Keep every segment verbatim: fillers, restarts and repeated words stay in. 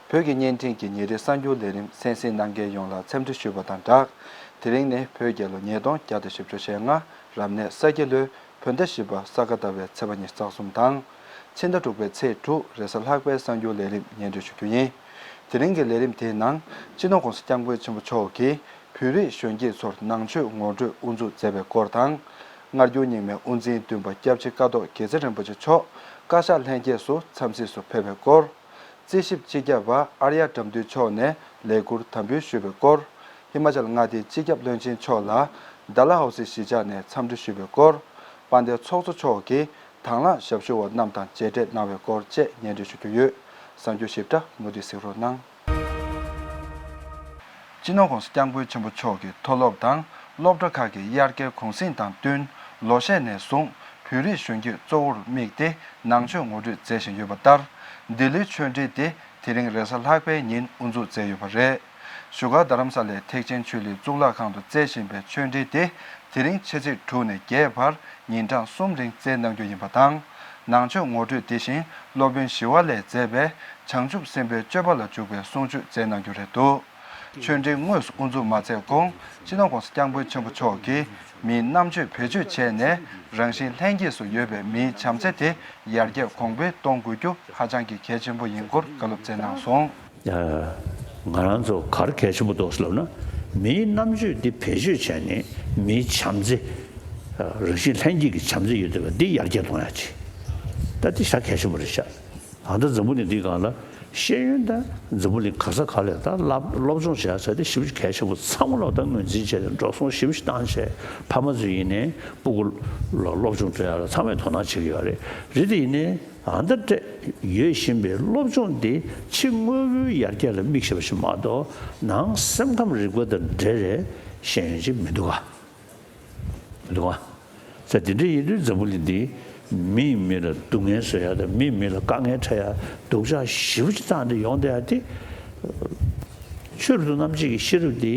བོད་ཀྱི་བརྙན་འཕྲིན་གྱི་ཉིན་རེའི་གསར་འགྱུར་ལས་རིམ་གསན་གཟིགས་གནང་མཁན་ཡོངས་ལ་འཚམས་འདྲི་ཞུས་པ་དང་སྦྲགས། དེ་རིང་ནི་བོད་རྒྱལ་ལོ་ཉིས་སྟོང་བརྒྱ་དང་བཞི་བཅུ་ཞེ་ལྔ། རབ་གནས་ས་ཁྱི་ལོའི་བོད་ཟླ་བཞི་པ་ས་ག་ཟླ་བའི་ཚེས་པ་ཉི་ཤུ་རྩ་གསུམ་དང་། ཕྱི་ཟླ་དྲུག་པའི་ཚེས་དྲུག་རེས་གཟའ་ལྷག་པའི་གསར་འགྱུར་ལས་རིམ་སྙན་སྒྲོན་ཞུ་རྒྱུ་ཡིན། དེ་རིང་གི་ལས་རིམ་དེའི་ནང་། སྤྱི་ནོར་༸གོང་ས་༸སྐྱབས་མགོན་ཆེན་པོ་མཆོག་གིས་བོད་རིགས་གཞོན་སྐྱེས་ཚོར་ནང་ཆོས་ངོ་སྤྲོད་དབུ་འཛུགས་མཛད་པའི་སྐོར་དང་། སྔར་འགྱུར་རྙིང་མའི་དབུ་འཛིན་བདུན་པ་སྐྱབས་རྗེ་ཀཿཐོག་དགེ་རྩེ་རིན་པོ་ཆེ་མཆོག་བཀའ་ཤག་ལྷན་རྒྱས་སུ་འཚམས་གཟིགས་སུ་ཕེབས་པའི་སྐོར། རྩིས་ཞིབ་སྤྱི་ཁྱབ་པ་ཨརྱ་དགྲ་འདུལ་མཆོག་ནས་ལས་ཁུར་དམ་འབུལ་ཞུས་པའི་སྐོར། ཧི་མ་ཅལ་མངའ་སྡེའི་སྤྱི་ཁྱབ་བློན་ཆེན་མཆོག་ལ་ཌལ་ཧོ་སི་གཞིས་ཆགས་ནས་འཚམས་འདྲི་ཞུས་པའི་སྐོར། དཔལ་ལྡན་ཚོགས་གཙོ་མཆོག་གིས་དང་བླངས་ཞབས་ཞུ་བ་རྣམས་དང་མཇལ་འཕྲད་གནང་བའི་སྐོར་བཅས་སྙན་སྒྲོན་ཞུ་རྒྱུ་ཡོད། གསར་འགྱུར་ཞིབ་ཕྲ་མུ་མཐུད་གཟིགས་རོགས་གནང་། སྤྱི་ནོར་༸གོང་ས་༸སྐྱབས་མགོན་ཆེན་པོ་མཆོག་གིས་མཐོ་སློབ་དང་སློབ་གྲྭ་ཁག་གི་དབྱར་ཁའི་གུང་གསེང་དང་བསྟུན། ལོ་ཤས་ནས་བཟུང་བོད་རིགས་གཞོན་སྐྱེས་གཙོ་བོར་དམིགས་ཏེ་ནང་ཆོས་ངོ་སྤྲོད་མཛད་བཞིན་ཡོད་པ་ལྟར། འདི་ལོའི་ཆོས་འབྲེལ་དེ་དེ་རིང་རེས་གཟའ་ལྷག་པའི་ཉིན་དབུ་འཛུགས་མཛད་ཡོད་པ་རེད། བཞུགས་སྒར་རྡ་རམ་ས་ལའི་ཐེག་ཆེན་ཆོས་གླིང་གཙུག་ལག་ཁང་དུ་སྩལ་བཞིན་པའི་ཆོས་འབྲེལ་དེ་དེ་རིང་ཕྱི་ཚེས་དྲུག་ནས་བརྒྱད་བར་ཉིན་གྲངས་གསུམ་རིང་སྩལ་གནང་རྒྱུ་ཡིན་པ་དང་། ནང་ཆོས་ངོ་སྤྲོད་དེ་བཞིན་སློབ་དཔོན་ཞི་བ་ལྷས་མཛད་པའི་བྱང་ཆུབ་སེམས་དཔའི་སྤྱོད་པ་ལ་འཇུག་པའི་གསུང་ཆོས་སྩལ་གནང་རྒྱུ་རེད་འདུག་ཆོས་འབྲེལ་དངོས་སུ་དབུ་འཛུགས་མ་མཛད་གོང་སྤྱི་ནོར་༸གོང་ས་༸སྐྱབས་མགོན་ཆེན་པོ་མཆོག་གིས་མིའི་རྣམ་དཔྱོད་བེད་སྤྱོད་བྱས་ནས་རང་བཞིན་ལྷན་སྐྱེས་སུ་ཡོད་པའི་མིའི་བྱམས་བརྩེ་དེ་ཡར་རྒྱས་གོང་འཕེལ་གཏོང་དགོས་རྒྱུ་ཧ་ཅང་གི་གལ་ཆེན་པོ་ཡིན་སྐོར་བཀའ་སློབ་སྩལ་གནང་སོང་། ང་རང་ཚོ་ག་རེ་གལ་ཆེན་པོ་འདུག་ཟེར་ལབ་ན། མིའི་རྣམ་དཔྱོད་འདི་བེད་སྤྱོད་བྱས་ནས་མིའི་བྱམས་བརྩེ། རང་བཞིན་ལྷན་སྐྱེས་ཀྱི་བྱམས་བརྩེ་ཡོད་བསྡད་པ་འདི་ཡར་རྒྱས་གཏོང་ཡག་ཅིག་ད་འདི་ཞེ་གལ་ཆེན་པོ་རེད་ཤག་ཨ་ད་འཛམ་བུ་གླིང་འདིའི་སྒང་ལ་ཤེས་ཡོན་དང་འཛམ་བུ་གླིང་ག་ས་ག་ལ་ད་སློབ་སློབ་སྦྱོང་བྱེད་ཡག་ཟེར་དེ་ཞེ་པོ་ཅིག་གལ་ཆེན་པོ། ཚང་མ་ལ་ད་ངོས་འཛིན་བྱས་ནས་འགྲོ་སོང་ཞེ་པོ་ཅིག་བཏང་བྱས། ཕ་མ་ཚོ་ཡིན་ནའི་སྤུ་གུ་ལ་སློབ་སྦྱོང་སྤྲད་ཡག་ལ་ཚང་མས་དོ་སྣང་བྱེད་ཀྱི་ཡོད་རེད། རེད་དེ་ཡིན་ནའི་ཨ་ད་སྤྲད་ཡོད་བཞིན་པའི་སློབ་སྦྱོང་འདི་ཕྱི་དངོས་པོའི་ཡར་རྒྱས་ལ་དམིགས་བྱས་པ་ཞིག་མ་གཏོགས། ནང་སེམས་ཁམས་རིག་པ་དང་འབྲེལ་བའི་ཤེས་ཡོན་ཅིག་མི་འདུག་ག་མི་འདུག་ག་ས་དེ་འདྲ་ཡིན་དུས་འཛམ་བུ་གླིང་འདི་མིས་མི་ལ་སྡུག་བསྔལ་བཟོ་ཡག་དང་མིས་མི་ལ་དཀའ་ངལ་འཕྲད་ཡག་སྡུག་ཅག་ཞེ་པོ་ཅིག་བཏང་སྟེ་ཡོང་བསྡད་ཡག་དེ། ཆོས་རབ་ཏུ་རྣམ་འབྱེད་ཀྱི་ཤེས་རབ་འདི་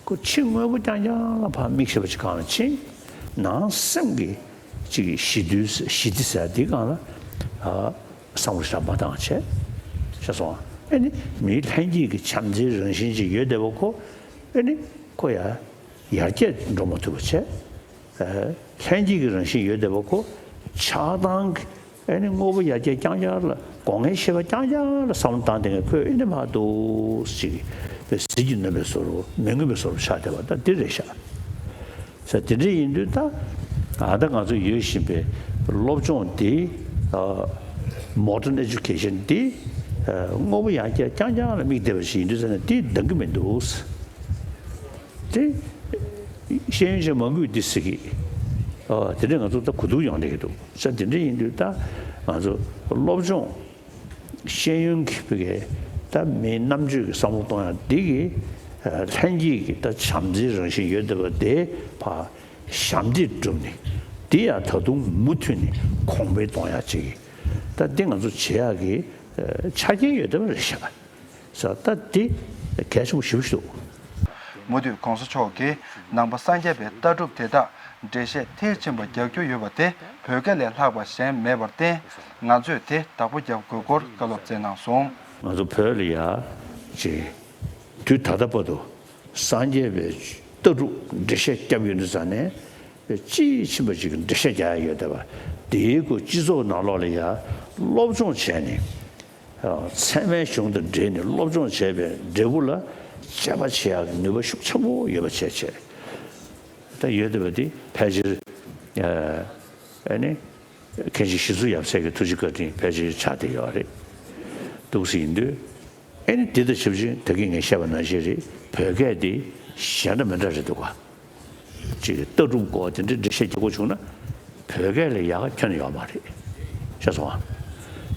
ཁོ་ཕྱི་དངོས་པོ་རྐྱང་རྐྱང་ལ་ཕར་དམིགས་བྱས་པ་ཅིག་གང་ལ་ཕྱིན། ནང་སེམས་ཀྱི་ཅིག་གི་ཞི་དུལ་ཞི་བདེ་ཟེར་ཡག་འདི་སྒང་ལ་བསམ་བློ་ཞེ་དྲག་མ་བཏང་བྱས། ཤེས་སོང་། ཨེ་ནི་མིའི་ལྷན་སྐྱེས་ཀྱི་བྱམས་བརྩེའི་རང་བཞིན་ཅིག་ཡོད་བསྡད་པ་ཁོ། ཨེ་ནི་ཁོ་ཡ། ཡར་རྒྱས་འགྲོ་མ་ཐུབ་པ་བྱས། ལྷན་སྐྱེས་ཀྱི་རང་བཞིན་ཡོད་བསྡད་པ་ཁོ། ཆགས་སྡང་གི་ཨེ་ནི་དངོས་པོ་ཡར་རྒྱས་རྐྱང་རྐྱང་ལ། སྒོ་ལྔའི་ཤེས་པ་རྐྱང་རྐྱང་ལ་བསམ་བློ་བཏང་བསྡད་མཁན་ཁོས་ཨེ་ནི་མ་གཏོགས་ཅིག་པའི་ཟིལ་གྱིས་གནོན་པའི་བཟོ་འདྲ་མི་མངོན་པའི་བཟོ་འདྲ་ཆགས་བསྡད་པ་ད་འདི་རེད་ཤག་ས་དེ་འདྲ་ཡིན་དུས་ད་ཨ་ད་ང་ཚོ་ཡོད་བཞིན་པའི་སློབ་སྦྱོང་འདི། Modern Education འདི་དངོས་པོ་ཡར་རྒྱས་རྐྱང་རྐྱང་ལ་དམིགས་བསྡད་པ་ཞིག་ཡིན་དུས་ཙང་ནས་འདི་འདང་གི་མི་འདུག་དེ་ཤེས་ཡོན་ཅན་མང་པོས་འདི་ཟེར་གི། ཨ་དེ་འདྲ་ང་ཚོ་ད་གོ་བསྡུར་ཡོང་བསྡད་ཀྱི་འདུག་ས་དེ་འདྲ་ཡིན་དུས་ད་ང་ཚོ་སློབ་སྦྱོང་ཤེས་ཡོན་གྱི་བུ་གའི་ད་མིའི་རྣམ་དཔྱོད་ཀྱི་བསམ་བློ་གཏོང་ཡག་འདི་གི་ལྷན་སྐྱེས་ཀྱི་ད་བྱམས་བརྩེའི་རང་བཞིན་ཡོད་བསྡད་པ་དེ་ཕར་ཞབས་འདེགས་བསྒྲུབས་ནས་འདི་ཡང་ད་དུང་མུ་མཐུད་ནས་གོང་འཕེལ་གཏོང་ཡག་ཅིག་གི་ད་འདི་ང་ཚོ་བྱེད་ཡག་གི་ཆ་རྐྱེན་ཡོད་བསྡད་པ་རེད་ཤག་ས་ད་འདི་གལ་ཆེན་པོ་ཞེ་པོ་ཞིག་འདུག་མུ་མཐུད་༸གོང་ས་མཆོག་གིས་ནང་པ་སངས་རྒྱས་པའི་ལྟ་གྲུབ་དེ་དག་འགྲེལ་བཤད་མཐིལ་ཕྱིན་པ་རྒྱག་རྒྱུ་ཡོད་པ་དེ་བོད་སྐད་ལས་ལྷག་པ་གཞན་མེད་པར་བརྟེན། ང་ཚོས་དེ་བདག་པོ་རྒྱག་དགོས་སྐོར་བཀའ་སློབ་སྩལ་གནང་སོང་། ང་ཚོ་བོད་ལ་ཡ་ཅིག་དུས་ད་ལྟ་བར་དུ་སངས་རྒྱས་པའི་ལྟ་གྲུབ་འགྲེལ་བཤད་བརྒྱབ་ཡོད་དུས་ཙང་ནས་དཔེ་དཔྱིས་ཕྱིན་པ་ཅིག་གི་འགྲེལ་བཤད་རྒྱག་ཡ་ཡོད་བསྡད་པ། དེའི་སྐོར་སྤྱི་ཚོགས་ནང་ལོགས་ལ་ཡ་སློབ་སྦྱོང་བྱས་ནས། ཚད་མའི་གཞུང་དང་འབྲེལ་ནས་སློབ་སྦྱོང་བྱས་པའི་འབྲས་བུ་ལ་དཔྱད་པ་བྱེད་ཡག་གི་ནུས་པ་ཤུགས་ཆེན་པོ་ཡོད་པ་བྱས་བྱས། ད་ཡོད་བསྡད་པ་འདི་ཕལ་ཆེར་ཨ་ནི་མཁན་ཆེན་ཞི་འཚོ་ཡབ་སྲས་ཀྱི་ཐུགས་རྗེ་བཀའ་དྲིན་ཕལ་ཆེར་ཆགས་བསྡད་ཡོད་རེད། འདུག་སེ་ཡིན་དུས་ཨ་ནི་འདི་དང་ཆབས་ཅིག་ད་གིན་ངས་བཤད་པ་ནང་བཞིན་རེད། བོད་སྐད་འདི་གཞན་འདྲ་མི་འདྲ་རེད་འདུག་ག་ཅིག་ལྟ་གྲུབ་སྐོར་དེ་འདྲའི་འགྲེལ་བཤད་རྒྱག་དགོས་བྱུང་ན་བོད་སྐད་ལས་ཡག་ག་ཁྱོན་ནས་ཡོད་མ་རེད། ཤེས་སོང་ཨ།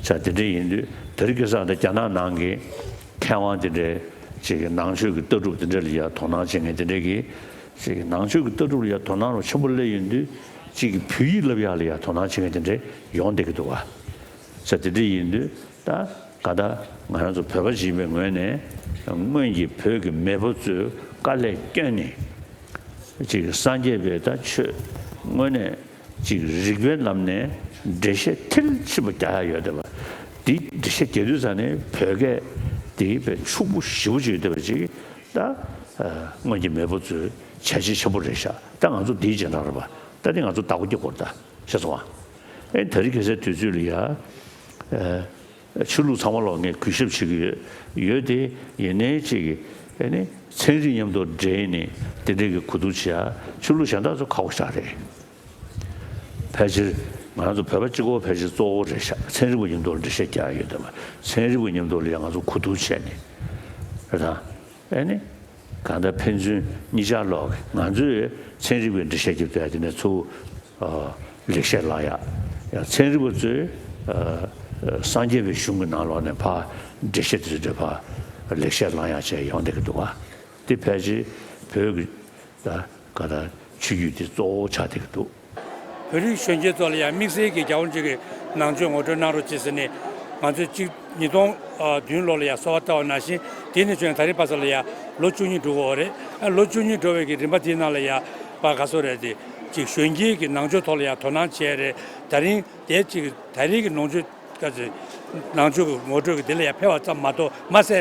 ས་དེ་འདྲ་ཡིན་དུས་དེ་རིང་ཁ་སང་ད་རྒྱ་ནག་ནང་གི་མཁས་དབང་དེ་འདྲའི་ཅིག་ནང་ཆོས་ཀྱི་ལྟ་གྲུབ་དེ་འདྲ་ལ་ཡ་དོ་སྣང་བྱེད་མཁན་དེ་འདྲ་གི་ཅིག་ནང་ཆོས་ཀྱི་ལྟ་གྲུབ་ལ་ཡ་དོ་སྣང་རོ་ཆེན་པོ་སླེབས་ཡོང་དུས་ཅིག་བོད་ཡིག་བསླབ་ཡག་ལ་ཡ་དོ་སྣང་བྱེད་མཁན་དེ་འདྲ་ཡོང་བསྡད་ཀྱི་འདུག་ག་ས་དེ་འདྲ་ཡིན་དུས་ད་ག་ད་ང་རང་ཚོ་བོད་པ་ཡིན་པའི་ངོས་ནས་སྔོན་གྱི་བོད་ཀྱི་མེས་པོ་ཚོས་དཀའ་ལས་བསྐྱོན་ནས་ཅིག་སངས་རྒྱས་པའི་ད་ཆོས་དངོས་གནས་ཅིག་རིགས་པའི་ལམ་ནས་འགྲེལ་བཤད་མཐིལ་ཕྱིན་པ་རྒྱག་ཡ་ཡོད་བསྡད་པ། འདི་འགྲེལ་བཤད་རྒྱག་དུས་ཙང་ནས་བོད་སྐད་ དེ་བས་ཕྱུག་པོ་ཞེ་པོ་ཅིག་ཡོད་བསྡད་པ་ཅིག་ད་སྔོན་གྱི་མེས་པོ་ཚོའི་བྱས་རྗེས་ཆེན་པོ་རེད་ཤག་ད་ང་ཚོ་དེའི་རྗེས་འབྲང་རེད་པ། ད་དེ་ང་ཚོ་བདག་པོ་རྒྱག་དགོས་རེད་ད། ཤེས་སོང་ཨ། ཨེ་ད་རེས་ཁ་སང་དུས་ཚོད་ལ་ཡ། ཨེ། ཆོས་ལུགས་ཚང་མ་ལ་ངས་གུས་ཞབས་བྱེད་ཀྱི་ཡོད། ཡོད་དེ་ཡིན་ནའི་ཅིག་ཨེ་ནི་ཚན་རིག་མཉམ་དུ་འབྲེལ་ནས་དེ་འདྲའི་གི་གོ་བསྡུར་བྱེད་ཡ་ཆོས་ལུགས་གཞན་དག་ཚོ་ཁག་པོ་ཞེ་དྲག་རེད། ཕལ་ཆེར་ང་རང་ཚོ་བོད་པ་གཅིག་པོ་ཕལ་ཆེར་གཙོ་བོ་རེད་ཤག་ཚན་རིག་པ་མཉམ་དུ་འགྲེལ་བཤད་རྒྱག་ཡ་ཡོད་དམ། ཚན་རིག་པ་མཉམ་དུ་ལ་ཡ་ང་ཚོ་གོ་བསྡུར་བྱས་ནས་རེད་ད། ཨེ་ནི། གང་ལྟར་ཕན་ཚུན་གཉིས་ཆར་ལོག་ང་ཚོས་ཚན་རིག་པའི་འགྲེལ་བཤད་རྒྱབ་དུས་དེ་ནས་ཚུར་ཨ་ལེགས་བཤད་བླང་ཡག་ཡང་ཚན་རིག་པ་ཚོས་ཨ་ཨ་སངས་རྒྱས་པའི་གཞུང་གི་ནང་ལོགས་ནས་ཕར་འགྲེལ་བཤད་དེ་ཚོ་ཕར་ལེགས་བཤད་བླང་ཡག་བྱས་ཡོང་བསྡད་ཀྱི་འདུག་ག་དེ་ཕལ་ཆེར་བོད་ཀྱི་ད་ག་ད་ཆོས་བརྒྱུད་དེ་གཙོ་བོ་ཆགས་བསྡད་ཀྱི་འདུག་བོད་རིགས་གཞོན་སྐྱེས་ཚོ་ལ་ཡང་དམིགས་བསལ་གྱི་རྒྱལ་བ་རིན་པོ་ཆེ་གི་ནང་ཆོས་ངོ་སྤྲོད་གནང་རོགས་ཅེས་ཟེར་ནས་ང་ཚོས་གཅིག་ཉིས་སྟོང་བདུན་ལོ་ལ་ཡང་གསོལ་བ་བཏབ་པ་ནང་བཞིན། དེ་ནས་བྱུང་ནས་ད་རེས་བར་ཙམ་ལ་ཡང་ལོ་བཅུ་གཉིས་འགྲོ་གི་ཡོད་རེད། ཨ་ལོ་བཅུ་གཉིས་འགྲོ་བའི་གི་རིམ་པ་དེའི་ནང་ལ་ཡང་པ་ག་སོ་རེད་དེ་གཅིག་གཞོན་སྐྱེས་ཀྱི་ནང་ཆོས་ཐོག་ལ་ཡང་དོ་སྣང་བྱས་རེད། ད་རིང་དེ་གཅིག་ད་རིང་གི་ནང་ཆོས་ག་ཚོད་ནང་ཆོས་ཀྱི་ངོ་སྤྲོད་ཀྱི་དེ་ལ་ཡང་ཕེབས་པ་ཙམ་མ་གཏོགས་མ་ཟད་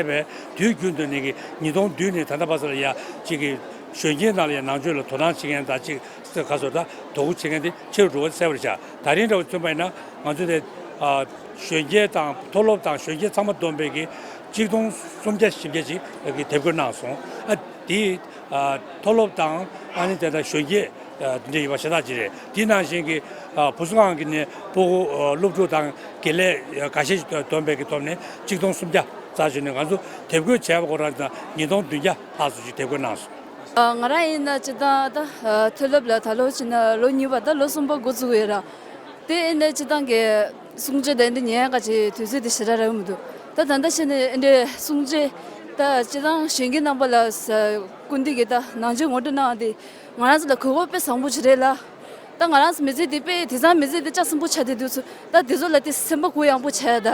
པའི་དུས་རྒྱུན་དུ་ནས་ཀྱི་ཉིས་སྟོང་བདུན་ནས་ད་ལྟ་བར་ཙམ་ལ་ཡང་གཅིག་གི་གཞོན་སྐྱེས་ནང་ལ་ཡང་ནང་ཆོས་ལ་དོ་སྣང་བྱེད་མཁན་དང་གཅིག་ག་ཚོད་ད་དོ་ཁུར་བྱེད་མཁན་དེ་ཆེ་རུ་འགྲོ་བ་གསལ་པོར་ཤར། ད་རིང་འདྲ་བོ་མཚོན་པ་ཡིན་ན་ང་ཚོ་དེ་ཨ་གཞོན་སྐྱེས་དང་མཐོ་སློབ་དང་གཞོན་སྐྱེས་ཚང་མ་བསྡོམས་པའི་གི་གཅིག་སྟོང་སུམ་བརྒྱ་བཞི་བརྒྱ་ཅིག་གི་དེབ་འགོད་གནང་སོང་། ཨ་དེ་ཨ་མཐོ་སློབ་དང་ཨ་ནི་དེ་དང་གཞོན་སྐྱེས། ཨ་དེ་འདྲ་ཡོད་པ་ཤ་སྟག་ཅིག་རེད། དེ་ནང་བཞིན་གྱི་ཨ་བུ་གསོ་ཁང་གི་ནས་སྤུ་གུ་ཨ་སློབ་ཕྲུག་དང་དགེ་ལས་ཨ་འགའ་ཤས་ཤིག་བསྡོམས་པའི་གི་ཐོག་ནས་གཅིག་སྟོང་སུམ་བརྒྱ་རྩ་ཞུས་ནས་ང་ཚོ་དེབ་འགོད་བྱས་པ་ཁོ་རང་དང་ཉིས་སྟོང་བདུན་བརྒྱ་ལྷག་ཙམ་ཞིག་དེབ་འགོད་གནང་སོང་། ཨ་ང་རང་ཡིན་ན་སྤྱིར་བཏང་ད་ཨ་མཐོ་སློབ་ལ་ད་ལོ་ཕྱིན་ན་ལོ་གཉིས་པ་ད་ལོ་གསུམ་པ་འགོ་བཙུགས་ཡོད་ར། དེ་ཡིན་ན་སྤྱིར་བཏང་གི་གསུང་ཆོས་དེ་འདྲ་ཉན་ག་ཅིག་དུས་ཚོད་དེ་ཞེ་དྲག་རག་གི་མི་འདུག་ད་ད་ལྟ་བྱས་ནས་འདི་འདྲའི་གསུང་ཆོས་ད་སྤྱིར་བཏང་གཞོན་སྐྱེས་རྣམ་པ་ལ་ས་སྐུར་འདེབས་ཀྱི་ད་ནང་ཆོས་ངོ་སྤྲོད་གནང་བ་དེ་ང་རང་ཚོ་ལ་གོ་སྐབས་དཔེ་བཟང་པོ་ཅིག་རེད་ལ། ད་ང་རང་ཚོ་མི་ཚེ་འདི་དཔེ་དེང་སང་མི་ཚེ་འདི་ལྕགས་སྲིན་པོ་ཆགས་བསྡད་དུས་ཚོད་ད་དེ་ཚོ་ལ་དེ་སེམས་པ་གུ་ཡངས་པོ་བྱས་ད་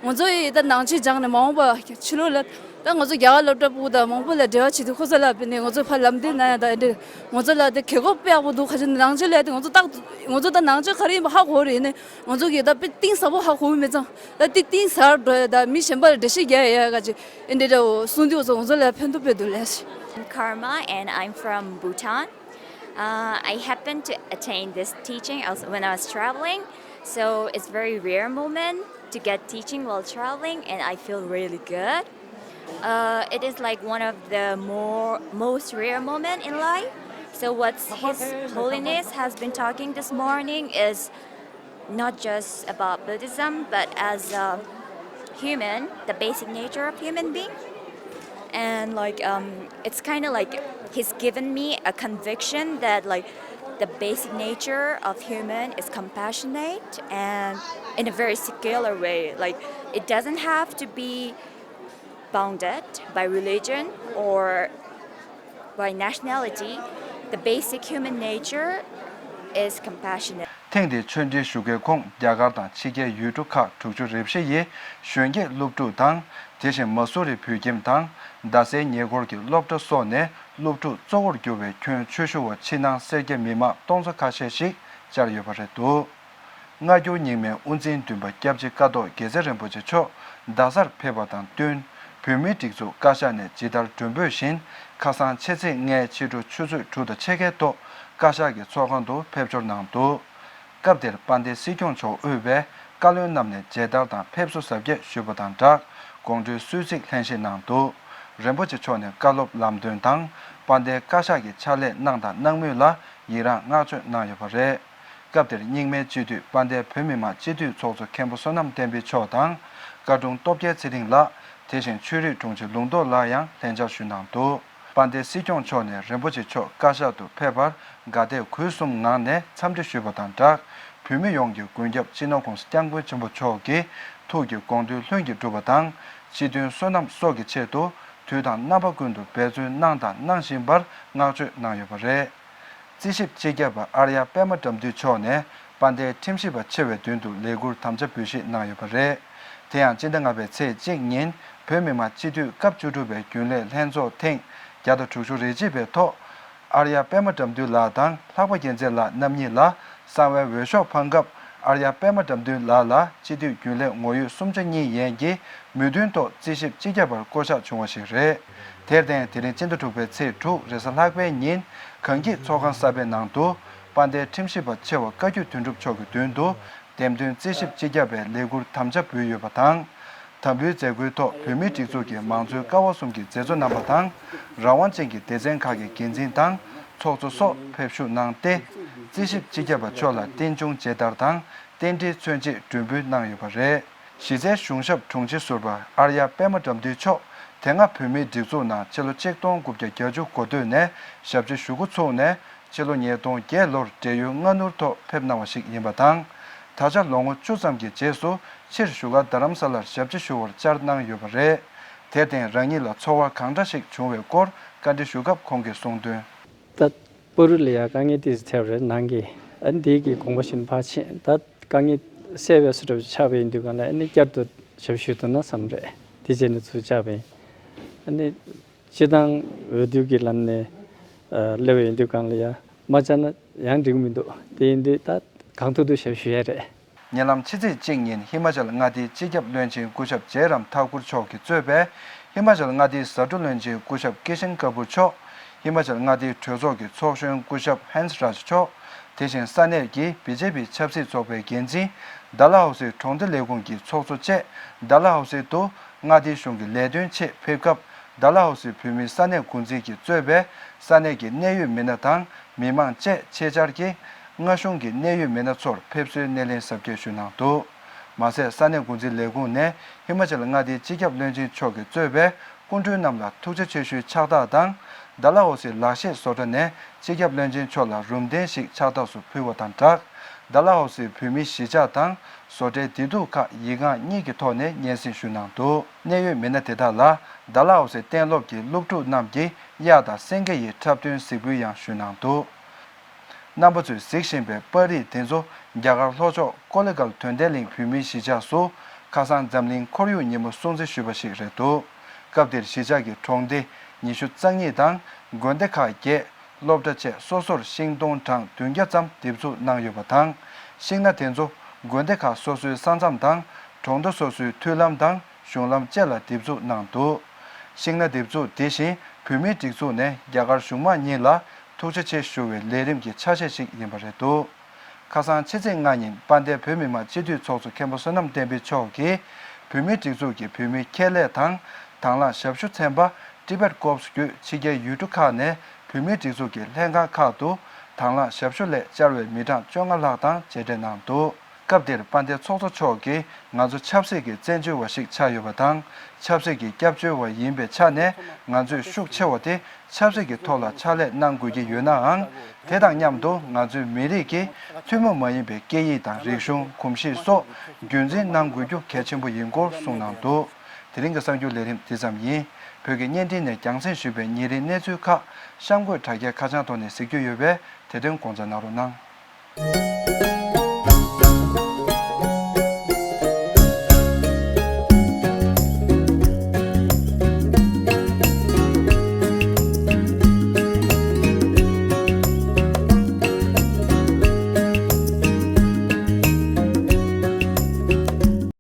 ང་ཚོ་ཡི་ད་ནང་ཆོས་སྦྱངས་ནས་མ་འོངས་པ་ཕྱི་ལོགས་ལ་ད་ང་ཚོ་རྒྱ་གར་སློབ་གྲྭ་ཕྲུ་གུ་དང་མང་པོ་ལ་འབྲེལ་བ་བྱེད་དུས་ཁོ་ཚོ་ལ་དཔེ་ནས་ང་ཚོ་ཕར་ལམ་སྟོན་གནང་ཡ་ད་ཨེ་འདྲ་ང་ཚོ་ལ་དེ་གོ་སྐབས་དཔེ་ཡག་པོ་འདུག་ཁ་ཅིག་ནང་ཆོས་ལ་དེ་ང་ཚོ་ཏག་ང་ཚོ་ད་ནང་ཆོས་ག་རེ་ཡིན་པ་ཧ་གོ་རེད་ནས། ང་ཚོ་གིས་ད་དཔེ་གཏིང་ཟབ་པོ་ཧ་གོ་མེད་ཙང་། ད་དེ་གཏིང་ཟབ་འགྲོ་ཡ་ད་མི་གཞན་པ་ལ་འགྲེལ་བཤད་རྒྱག་ཡ་ག་ཅིག་ཨེ་འདྲ་འདྲ་བོ་གསུང་དུས་ཚོ་ང་ཚོ་ལ་ཕན་ཐོགས་དཔེ་འདུག་ལས། I'm Karma and I'm from Bhutan. Uh, I happened to attend this teaching also when I was traveling, so it's very rare moment to get teaching while traveling, and I feel really good. Uh, it is like one of the more most rare moment in life. So what His Holiness has been talking this morning is not just about Buddhism, but as a human, the basic nature of human being. And like um, it's kind of like he's given me a conviction that like the basic nature of human is compassionate and in a very secular way. Like it doesn't have to be bounded by religion or by nationality. The basic human nature is compassionate. ཐེངས་འདིའི་ཆོས་འབྲེལ་ཞུ་སྐུལ་ཁོངས་རྒྱ་གར་དང་ཕྱི་རྒྱལ་ཡུལ་གྲུ་ཁག་དྲུག་ཅུ་རེ་བཞི་ཡི་གཞོན་སྐྱེས་སློབ་ཕྲུག་དང་། དེ་བཞིན་མ་སུ་རི་བོད་ཁྱིམ་དང་རྡ་སའི་ཉེ་འཁོར་གྱི་སློབ་གྲྭ་སོགས་ནས་སློབ་ཕྲུག་གཙོ་བོར་གྱུར་བའི་ཁྱོན་ཆེ་ཤོས་ཕྱི་ནང་སེར་སྐྱ་མི་མང་སྟོང་ཚོ་ཁ་ཤས་ཤིག་བཅར་ཡོད་པ་རེད་འདུག་སྔ་འགྱུར་རྙིང་མའི་དབུ་འཛིན་བདུན་པ་སྐྱབས་རྗེ་ཀཿཐོག་དགེ་རྩེ་རིན་པོ་ཆེ་མཆོག་རྡ་སར་ཕེབས་པ་དང་བསྟུན། བོད་མིའི་སྒྲིག་འཛུགས་བཀའ་ཤག་ནས་ཇི་ལྟར་མགྲོན་འབོད་བཞིན་ཁ་སང་ཕྱི་ཚེས་ལྔའི་ཕྱི་དྲོ་ཆུ་ཚོད་དྲུག་དང་ཕྱེད་ཀའི་ཐོག་བཀའ་ཤག་གི་ཚོགས་ཁང་དུ་ཕེབས་འབྱོར་གནང་འདུག་སྐབས་དེར་དཔལ་ལྡན་སྲིད་སྐྱོང་མཆོག་དབུས་པའི་བཀའ་བློན་རྣམས་ནས་མཇལ་དར་དང་ཕེབས་བསུ་གཟབ་རྒྱས་ཞུས་པ་དང་སྦྲགས་དགོང་དྲོའི་གསོལ་ཚིགས་ལྷན་བཞེས་གནང་འདུག་རིན་པོ་ཆེ་མཆོག་ནས་བཀའ་སློབ་ལམ་སྟོན་དང་དཔལ་ལྡན་བཀའ་ཤག་གི་ཕྱག་ལས་གནང་དང་གནང་མུས་ལ་ཡི་རངས་བསྔགས་བརྗོད་གནང་ཡོད་པ་རེད། སྐབས་དེར་རྙིང་མའི་སྤྱི་འཐུས་དཔལ་ལྡན་བོད་མི་མང་སྤྱི་འཐུས་ཚོགས་གཙོ་མཁན་པོ་བསོད་ནམས་བསྟན་འཕེལ་མཆོག་དང་། བཀའ་དྲུང་སྟོབས་རྒྱལ་ཚེ་རིང་ལགས། དེ་བཞིན་ཆོས་རིག་དྲུང་ཆེ་ལུང་རྟོགས་ལགས་ཡང་ལྷན་བཅར་ཞུས་གནང་འདུག་དཔལ་ལྡན་སྲིད་སྐྱོང་མཆོག་ནས་རིན་པོ་ཆེ་མཆོག་བཀའ་ཤག་ཏུ་ཕེབས་པར་དགའ་དད་གུས་གསུམ་ངང་ནས་འཚམས་འདྲི་ཞུས་པ་དང་སྦྲགས། བོད་མི་ཡོངས་ཀྱི་མགོན་སྐྱབས་སྤྱི་ནོར་༸གོང་ས་༸སྐྱབས་མགོན་ཆེན་པོ་མཆོག་གི་ཐུགས་ཀྱི་དགོངས་དོན་ལྷུན་གྱིས་གྲུབ་པ་དང་། སྤྱི་དོན་བསོད་ནམས་སོགས་ཀྱི་ཆེད་དུ་དུས་དང་རྣམ་པ་ཀུན་ཏུ་འབད་བརྩོན་གནང་དང་གནང་བཞིན་པར་བསྔགས་བརྗོད་གནང་ཡོད་པ་རེད། རྩིས་ཞིབ་སྤྱི་ཁྱབ་པ་ཨར་ཡ་པད་མ་དགྲ་འདུལ་མཆོག་ནས་དཔལ་ལྡན་ཁྲིམས་ཞིབ་པ་ཆེ་བའི་མདུན་དུ་ལས་ཁུར་དམ་བཅའ་འབུལ་བཞེས་གནང་ཡོད་པ་རེད། དེ་ཡང་སྤྱི་ཟླ་ལྔ་པའི་ཚེས་གཅིག་ཉིན་བོད་མི་མང་སྤྱི་འཐུས་སྐབས་བཅུ་དྲུག་པའི་རྒྱུན་ལས་ལྷན་ཚོགས་ཐེངས་བརྒྱ་དང་དྲུག་ཅུ་རེ་གཅིག་པའི་ཐོག་ཨར་ཡ་པད་མ་དགྲ་འདུལ་ལགས་དང་ལྷག་པ་རྒྱལ་མཚན་ལགས་རྣམ་གཉིས་ལ་གསང་བའི་འོས་ཤོག་འཕང་སྐབས་ ཨར་ཡ་པད་མ་དགྲ་འདུལ་ལགས་ལ་སྤྱི་འཐུས་རྒྱུན་ལས་ངོ་ཡོད་སུམ་ཆ་གཉིས་ཡན་གྱིས་མོས་མཐུན་ཐོག་རྩིས་ཞིབ་སྤྱི་ཁྱབ་པར་བསྐོ་གཞག་བྱུང་བ་ཞིག་རེད། དེར་བརྟེན། དེ་རིང་སྤྱི་ཟླ་དྲུག་པའི་ཚེས་དྲུག་རེས་གཟའ་ལྷག་པའི་ཉིན། གངས་སྐྱིད་ཚོགས་ཁང་གསར་པའི་ནང་དུ། དཔལ་ལྡན་ཁྲིམས་ཞིབ་པ་ཆེ་བ་བཀའ་བརྒྱུད་དོན་གྲུབ་མཆོག་གི་མདུན་དུ། འདེམས་ཐོན་རྩིས་ཞིབ་སྤྱི་ཁྱབ་པའི་ལས་འཁུར་དམ་བཅའ་འབུལ་ཡོད་པ་དང་། དམ་འབུལ་མཛད་སྒོའི་ཐོག་བོད་མིའི་སྒྲིག་འཛུགས་ཀྱི་མང་གཙོའི་ཀ་བ་གསུམ་གྱི་མཛད་གཙོ་རྣམ་པ་དང་། རང་དབང་ཅན་གྱི་སྡེ་ཚན་ཁག་གི་འགན་འཛིན་དང་། ཚོགས་གཙོ་སོགས་ཕེབས་ཞུགས་གནང་སྟེ། རྩིས་ཞིབ་སྤྱི་ཁྱབ་པ་མཆོག་ལ་རྟེན་འབྱུང་མཇལ་དར་དང་། རྟེན་འབྲེལ་མཚོན་ཆེད་མགྲོན་འབོད་གནང་ཡོད་པ་རེད། གཞི་རྩའི་གཞུང་ཞབས་དྲུང་ཆེ་ཟུར་པ་ཨར་ཡ་པད་མ་དགྲ་འདུལ་མཆོག་དེ་སྔ་བོད་མིའི་སྒྲིག་འཛུགས་ནང་ཕྱི་ལོ་ཆིག་སྟོང་དགུ་བརྒྱ་བརྒྱད་ཅུ་འགོ་སྟོད་ནས་ཞབས་ཕྱི་ཞུ་འགོ་ཚུགས་ནས། ཕྱི་ལོ་ཉིས་སྟོང་བརྒྱད་ལོར་བགྲེས་ཡོལ་སྔ་སྣུར་ཐོག་ཕེབས་གནང་བ་ཞིག་ཡིན་པ་དང་། ད་ཆ་ལོ་ངོ་བཅུ་ཙམ་གྱི་རྗེས་སུ་ཕྱིར་བཞུགས་སྒར་རྡ་རམ་ས་ལར་ཞབས་ཕྱི་ཞུ་བར་བཅར་གནང་ཡོད་པ་རེད། དེར་བརྟེན། རང་ཉིད་ལ་ཚོར་བ་གང་འདྲ་ཞིག་བྱུང་བའི་སྐོར་བཀའ་འདྲི་ཞུ་སྐབས་ཁོང་གིས་གསུངས་དོན། ད་བར་དུ་ལ་ཡ་དཀའ་ངལ་ཏོག་ཙམ་འཕྲད་པ་རེད། ནང་གི་ཨ་ནི་དེ་གི་དགོངས་པ་བཞིན་ཕར་ཕྱིན། ད་དཀའ་ངལ་སེལ་བའི་བཟོ་འདྲ་ཆགས་པ་ཡིན་དུས་སྒང་ལ། ཨ་ནི་བསྐྱར་དུ་ཞབས་ཞུ་ཐུབ་ན་བསམ་རེད། དེ་བྱས་ནས་ཚུར་བཅར་བ་ཡིན། ཨ་ནི་སྤྱི་བཏང་འོས་བསྡུ་གི་ལམ་ནས་སླེབས་པ་ཡིན་དུས་སྒང་ལ་ཡ་མ་བཅར་ན་ཡང་འགྲིག་གི་མི་འདུག་དེ་ཡིན་དུས་ད་གང་ཐུབ་ཐུབ་ཞབས་ཞུ་ཡ་རེད། ཉེ་ལམ་ཕྱི་ཚེས་གཅིག་ཉིན་ཧི་མ་ཅལ་མངའ་སྡེའི་སྤྱི་ཁྱབ་བློན་ཆེན་སྐུ་ཞབས་ཇེ་རམ་ཐ་ཀུར་མཆོག་གིས་གཙོས་པའི་ཧི་མ་ཅལ་མངའ་སྡེའི་ཟ་འབྲུ་བློན་ཆེན་སྐུ་ཞབས་ཀི་ཤན་ཀ་པུར་མཆོག་ཧི་མ་ཅལ་མངའ་སྡེའི་གྲོས་ཚོགས་ཀྱི་ཚོགས་གཞོན་སྐུ་ཞབས་ཧན་སི་རཱཇ་མཆོག་དེ་བཞིན་ས་གནས་ཀྱི་བི་ཇེ་པི་ཆབ་སྲིད་ཚོགས་པའི་འགན་འཛིན། ཌལ་ཧོ་སི་གྲོང་སྡེ་ལས་ཁུངས་ཀྱི་ཚོགས་གཙོ་བཅས། ཌལ་ཧོ་སི་དུ་མངའ་སྡེའི་གཞུང་གི་ལས་དོན་ཆེད་ཕེབས་སྐབས། ཌལ་ཧོ་སི་བོད་མིའི་ས་གནས་འགོ་འཛིན་གྱིས་གཙོས་པའི་ས་གནས་ཀྱི་གནད་ཡོད་མི་སྣ་དང་མི་མང་བཅས་ཆེད་བཅར་གྱིས། མངའ་གཞུང་གི་གནད་ཡོད་མི་སྣ་ཚོར་ཕེབས་བསུའི་སྣེ་ལེན་གཟབ་རྒྱས་ཞུས་གནང་འདུག་མ་ཟད། ས་གནས་འགོ་འཛིན་ལས་ཁུངས་ནས་ཧི་མ་ཅལ་མངའ་སྡེའི་སྤྱི་ཁྱབ་བློན་ཆེན་མཆོག་གིས་གཙོས་པའི་སྐུ་མགྲོན་རྣམས་ལ་ཐུགས་རྗེ་ཆེ་ཞུའི་ཕྱག་རྟགས་དང་། ཌལ་ཧོ་སི་ལག་ཤེས་བཟོ་གྲྭ་ནས་སྤྱི་ཁྱབ་བློན་ཆེན་མཆོག་ལ་རུམ་གདན་ཞིག་ཕྱག་རྟགས་སུ་ཕུལ་བ་དང་སྦྲགས། ཌལ་ཧོ་སི་བོད་མིའི་གཞིས་ཆགས་དང་བཟོ་གྲྭའི་བདེ་སྡུག་ཁག་ཡིག་ངག་གཉིས་ཀྱི་ཐོག་ནས་སྙན་སེང་ཞུས་གནང་འདུག་གནད་ཡོད་མི་སྣ་དེ་དག་ལ་ཌལ་ཧོ་སི་གཏན་སློབ་ཀྱི་སློབ་ཕྲུག་རྣམས་ཀྱིས་གཡག་དང་སེང་གེ་ཡི་འཁྲབ་སྟོན་གཟིགས་འབུལ་ཡང་ཞུས་གནང་འདུག་རྣམ་པ་ཚོས་གཟིགས་བཞིན་པའི་པར་རིས་དེ་ཚོ་རྒྱ་གར་ལྷོ་ཕྱོགས་ཀོ་ལི་གྷལ་དོན་ལྡན་གླིང་བོད་མིའི་གཞིས་ཆགས་སུ་ཁ་སང་འཛམ་གླིང་ཁོར་ཡུག་ཉིན་མོ་སྲུང་བརྩི་ཞུས་པ་ཞིག་རེད་འདུག་སྐབས་དེར་གཞིས་ཆགས་ཀྱི་གྲོང་སྡེ་ཉི་ཤུ་རྩ་གཉིས་དང་དགོན་སྡེ་ཁག་བརྒྱད། སློབ་གྲྭ་བཅས་སོ་སོར་ཤིང་སྡོང་གྲངས་བདུན་བརྒྱ་ཙམ་འདེབས་འཛུགས་གནང་ཡོད་པ་དང་། ཤིང་སྣ་དེ་ཚོ་དགོན་སྡེ་ཁག་སོ་སོའི་ས་མཚམས་དང་། གྲོང་རྡལ་སོ་སོའི་མཐུན་ལམ་དང་གཞུང་ལམ་བཅས་ལ་འདེབས་འཛུགས་གནང་འདུག་ཤིང་སྣ་འདེབས་འཛུགས་དེ་བཞིན་བོད་མིའི་སྒྲིག་འཛུགས་ནས་རྒྱ་གར་གཞུང་མང་གཉིས་ལ་ཐུགས་རྗེ་ཆེ་ཞུ་བའི་ལས་རིམ་གྱི་ཆ་ཤས་ཤིག་ཡིན་པ་རེད་འདུག་ཁ་སང་ཕྱི་ཚེས་ལྔ་ཉིན་དཔལ་ལྡན་བོད་མི་མང་སྤྱི་འཐུས་ཚོགས་གཙོ་མཁན་པོ་བསོད་ནམས་བསྟན་འཕེལ་མཆོག་གིས་བོད་མིའི་སྒྲིག་འཛུགས་ཀྱི་བོད་མི་ཁྱད་ལས་དང་དང་བླངས་ཞབས་ཞུ་ཚན་པ་Tibet Corps བརྒྱུད་ཕྱི་རྒྱལ་ཡུལ་གྲུ་ཁག་ནས་བོད་མིའི་སྒྲིག་འཛུགས་ཀྱི་ལྷན་ཁང་ཁག་ཏུ་དང་བླངས་ཞབས་ཞུ་སླད་བཅར་བའི་མི་གྲངས་བཅོ་ལྔ་ལྷག་དང་མཇལ་འཕྲད་གནང་འདུག་སྐབས་དེར་དཔལ་ལྡན་ཚོགས་གཙོ་མཆོག་གིས་ང་ཚོ་ཆབ་སྲིད་ཀྱི་བཙན་བྱོལ་བ་ཞིག་ཆགས་ཡོད་པ་དང་། ཆབ་སྲིད་ཀྱི་སྐྱབས་བཅོལ་བ་ཡིན་པའི་ཆ་ནས་ང་ཚོས་ཤུགས་ཆེ་བ་དེ་ཆབ་སྲིད་ཀྱི་ཐོག་ལ་ཕྱག་ལས་གནང་དགོས་ཀྱི་ཡོད་ནའང་། དེ་དང་མཉམ་དུ་ང་ཚོའི་མི་རིགས་ཀྱི་ཐུན་མོང་མ་ཡིན་པའི་སྐད་ཡིག་དང་རིག་གཞུང་། གོམས་གཤིས་སོགས་རྒྱུན་འཛིན་གནང་དགོས་རྒྱུ་གལ་ཆེན་པོ་ཡིན་སྐོར་གསུངས་གནང་འདུག་དེ་རིང་གི་གསར་འགྱུར་ལས་རིམ་འདི་ཙམ་ཡིན། བོད་ཀྱི་བརྙན་འཕྲིན་ནས་རྒྱང་སྲིང་ཞུས་པའི་ཉིན་རེའི་གནས་ཚུལ་ཁག་གཤམ་འཁོད་དྲ་རྒྱའི་ཁ་བྱང་ཐོག་ནས་གཟིགས་རྒྱུ་ཡོད་པས། དེ་དོན་དགོངས་འཇགས་གནང་རོགས་གནང་།